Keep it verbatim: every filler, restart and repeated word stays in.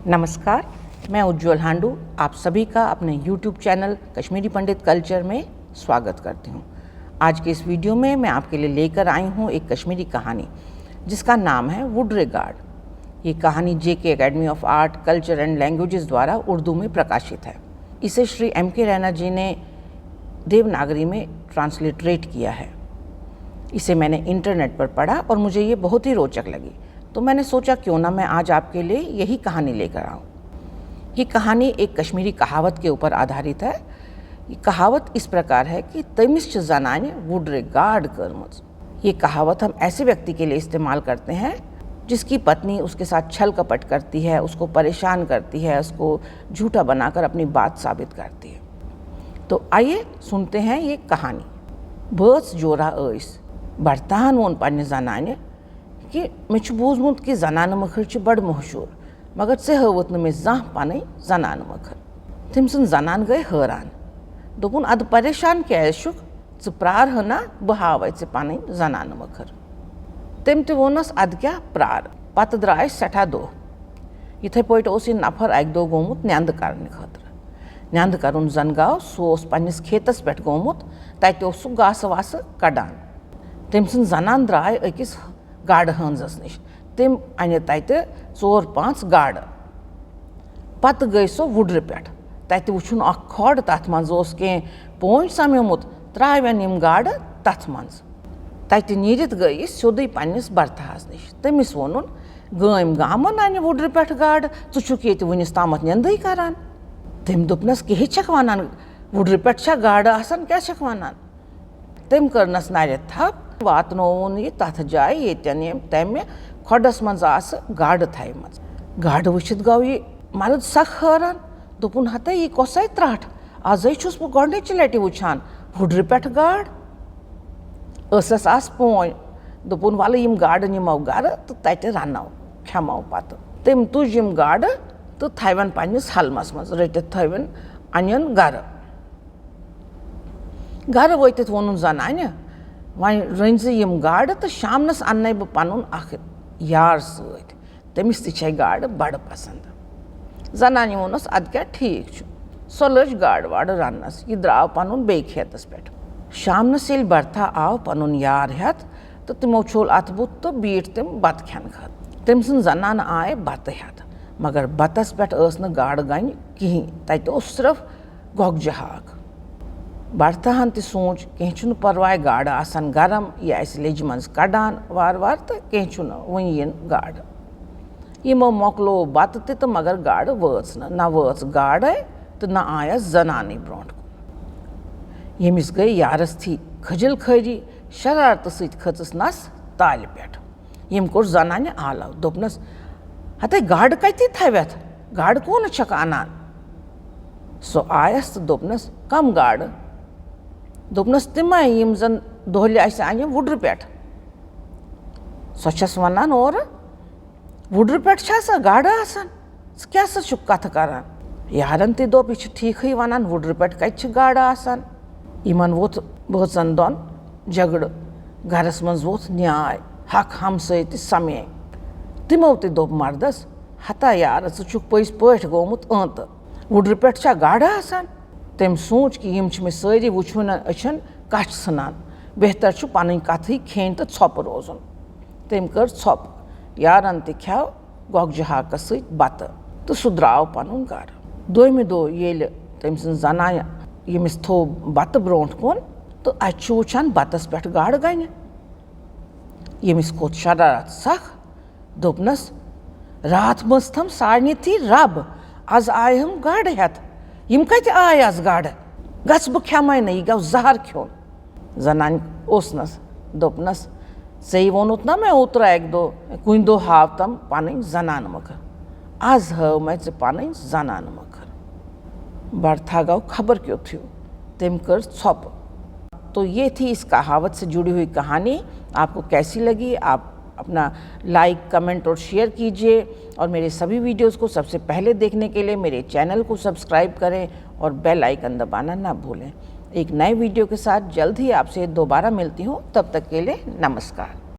नमस्कार, मैं उज्जवल हांडू आप सभी का अपने YouTube चैनल कश्मीरी पंडित कल्चर में स्वागत करती हूँ। आज के इस वीडियो में मैं आपके लिए लेकर आई हूँ एक कश्मीरी कहानी जिसका नाम है वुडरे गार्ड। ये कहानी JK academy of art, culture and languages द्वारा उर्दू में प्रकाशित है। इसे श्री एम के रैना जी ने देवनागरी में ट्रांसलिटरेट किया है। इसे मैंने इंटरनेट पर पढ़ा और मुझे ये बहुत ही रोचक लगी, तो मैंने सोचा क्यों ना मैं आज आपके लिए यही कहानी लेकर आऊँ। ये कहानी एक कश्मीरी कहावत के ऊपर आधारित है। ये कहावत इस प्रकार है कि तमिस च जनान्य वुडरे गार्ड कर्मच। ये कहावत हम ऐसे व्यक्ति के लिए इस्तेमाल करते हैं जिसकी पत्नी उसके साथ छल कपट करती है, उसको परेशान करती है, उसको झूठा बनाकर अपनी बात साबित करती है। तो आइए सुनते हैं ये कहानी। बस जोरा ऐस बर्तान वोन पन्ने जनान्य कि मे छु बूझमुत कि जनान मखर च बड़ मशहूर, मगर चे हवत न मे जाह पन जनान मखर। तम सुन जनान गई हैरान, दोपुन अद परेशान क्या छुक, च प्रार हना, बह हावे चे पन जनान मखर। तम त वोनस अद क्या प्रार। पत द्राय सठा दो। इथे पट उस यह नफर अक दो गोमुत नंद करने खतर। नंद करुन जन गाव, सो उस पन्निस खेतस पेट गोमुत, तत उस सु गास वास कडान। तम सुन जनान द्राय अकिस गाड हंजस नश। तम अने तत चोर पांच गाड। पत गई सो वुडर पेट। तत वुछुन अख खोड, तथ मंज उस के पोंच समेमुत, त्रावन यम गाड तथ मंज। तत नीरित गई सोदे पन्निस बरथास नश। तमिस वोनुन, गाम गामन अने वुडर पेट गाड, चु छुक ये वनिस तामत नंदे करान। तम दोपनस, के छक वनान, वुडर पेट छा गाड आसान, क्या छक वनान? तम करनस नर थप, वातनोवन यह तथ जाय येतन यम तम खोडस मंज आस गाड थैमज। गाड वुछित गव यह मर्द सख हैरान, दोपुन, हते यह कोसै त्राठ, आजै छुस बह गोडनच लटि वुछान वुडर पेट गाड। ऐसस आस पोन, दोपुन, वल यम गाड निमो गर तो तत रनो, खेमो पत। तम तुज यम गाड तो थैवन पन्निस हलमस मंज, रटित थैवन अनियन गर। गर वतित वोनुन जनान्य, वन रंज यम गाड तो शामनस अनने बह पनुन अख यार सत, तमिस तह गाड बड़ पसंद। जनान्य वोनस, अद क्या ठीक छु। सो लज गाड वाड रनस, यह द्राव पनुन बे खेतस पेट। शामनस येल बर्था आव पनुन यार हेत, तो तिमो छोल अथ बुत तो बीठ तिम बत खेन खत। तम सुन जनान आय बत हेत, मगर बतस पेट ऐस न गाड गन किहीं, तत उस सिर्फ गोगजि हाक। बर्ताहन तह सोच, कह छु परवाय, गाड आसन गरम, यह अस लेज मंज कडान वार वार, तो कह छु वन यिन गाड। यमो मोकलो बत तह तो मगर गाड वच न, न वच गाडे तो न आयस जनानी ब्रोंठ कुन। यमिस गई यारस थी खजिल खरी, शरारत सत खचस नस ताल पेट। यम कोर जनान्य आलव, दोपनस, हते गाड कति थव्यथ, गाड कौन छक अनान? सो आयस तो दोपनस, कम गाड? दोपनस, तिमे यम जन दोहले अस अने वुडर पेट। सो छस वनान और वुडर पेट छा सा गाड आसान? स क्या सा छु कथ करान? यारन तह दोप, यह छु ठीक ही वनान, वुडर पेट कति छु गाड आसान? यमन वोथ बहचन दोन झगड़, गरस मंज वोथ न्याय, हक हमसय तह समे। तिमो तह दोप मर्दस, हता यार, च छुक पज पठ गोमुत अंत, वुडर पेट छा गाड आसान? तम सोच कि यम छु मे सारी वुछुन अचन कछ सनान, बेहतर छु पन कथी खेन तो षोप रोजुन। तम कर षोप, यारन तह खेव गोगजि हाकस सत बत तो सह द्राव पनुन गर। दोयमि दो येल तम सुन जनान यमिस थो बत ब्रोंठ कुन तो अत छु वुछान बतस पेट गाड गन। यमिस खोत शरारत सख, दोपनस, रात मस थम सारनी थी रब, आज आय हम गाड हेत। यम कत आय आज गाड? गछ बह खेमे न, यह गव जहर खेन। जनान ओसनस, दोपनस, "चे वोनुत ना मे ओतर अक दो, कुन दो हाव तम पन जनान मखर। आज हाव मे चे पन जनान मखर।" बर्था गव खबर क्यों थी, तम कर षोप। तो ये थी इस कहावत से जुड़ी हुई कहानी। आपको कैसी लगी, आप अपना लाइक, कमेंट और शेयर कीजिए, और मेरे सभी वीडियोज़ को सबसे पहले देखने के लिए मेरे चैनल को सब्सक्राइब करें और बेल आइकन दबाना ना भूलें। एक नए वीडियो के साथ जल्द ही आपसे दोबारा मिलती हूँ, तब तक के लिए नमस्कार।